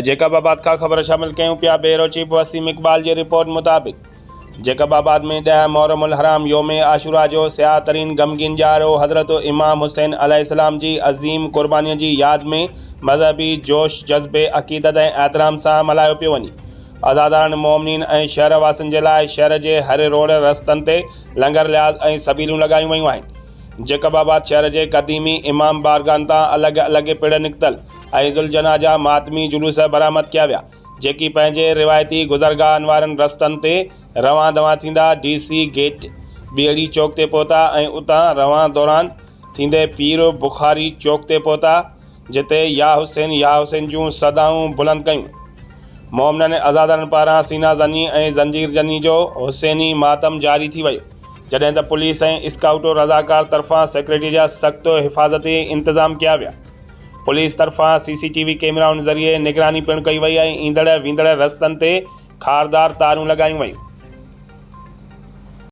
Jacob آباد کان خبر شامل ڪيون پيا بيورو چيف وسيم اقبال جي رپورٽ مطابق جيڪب آباد ۾ 10 محرم الحرام يوم عاشورا جو سياح ترين غمگين ڏهاڙو حضرت امام حسين عليه السلام جي عظيم قرباني جي ياد ۾ مذهبي جوش جذبي عقيدت ۽ احترام سان ملهايو پيو وڃي عزادارن مومنين ۽ شهر واسين جي لاء شهر جي هر روڊ رستن تي لنگر لحاظ ۽ سبيلون لڳايون ويون آهن جيڪب آباد شهر جي قديمي امام بارگاهن تان الڳ الڳ پڙ نڪتل ۽ ذوالجناح جا ماتمي جلوس برآمد ڪيا ويا، جيڪي پنهنجي روايتي گذرگاهن وارن رستن تي روان دوان ٿيندا ڊي سي گيٽ ٻيڙي چوڪ تي پهتا ۽ اتان روان دوران ٿيندي پير بخاري چوڪ تي پهتا، جتي يا حسين يا حسين جون صدائون بلند ڪيون. مومنن عزادارن پاران سينا زني ۽ زنجير زني جو حسيني ماتم جاري ٿي ويو، جڏهن ته پوليس ۽ اسڪائوٽ رضاڪار طرفان سيڪيورٽي جا سخت حفاظتي انتظام ڪيا ويا. پوليس طرفان سي سي ٽي وي ڪيمرائن ذريعي نگراني پڻ ڪئي وئي ۽ ايندڙ ويندڙ رستن تي خاردار تارون لڳايون ويون.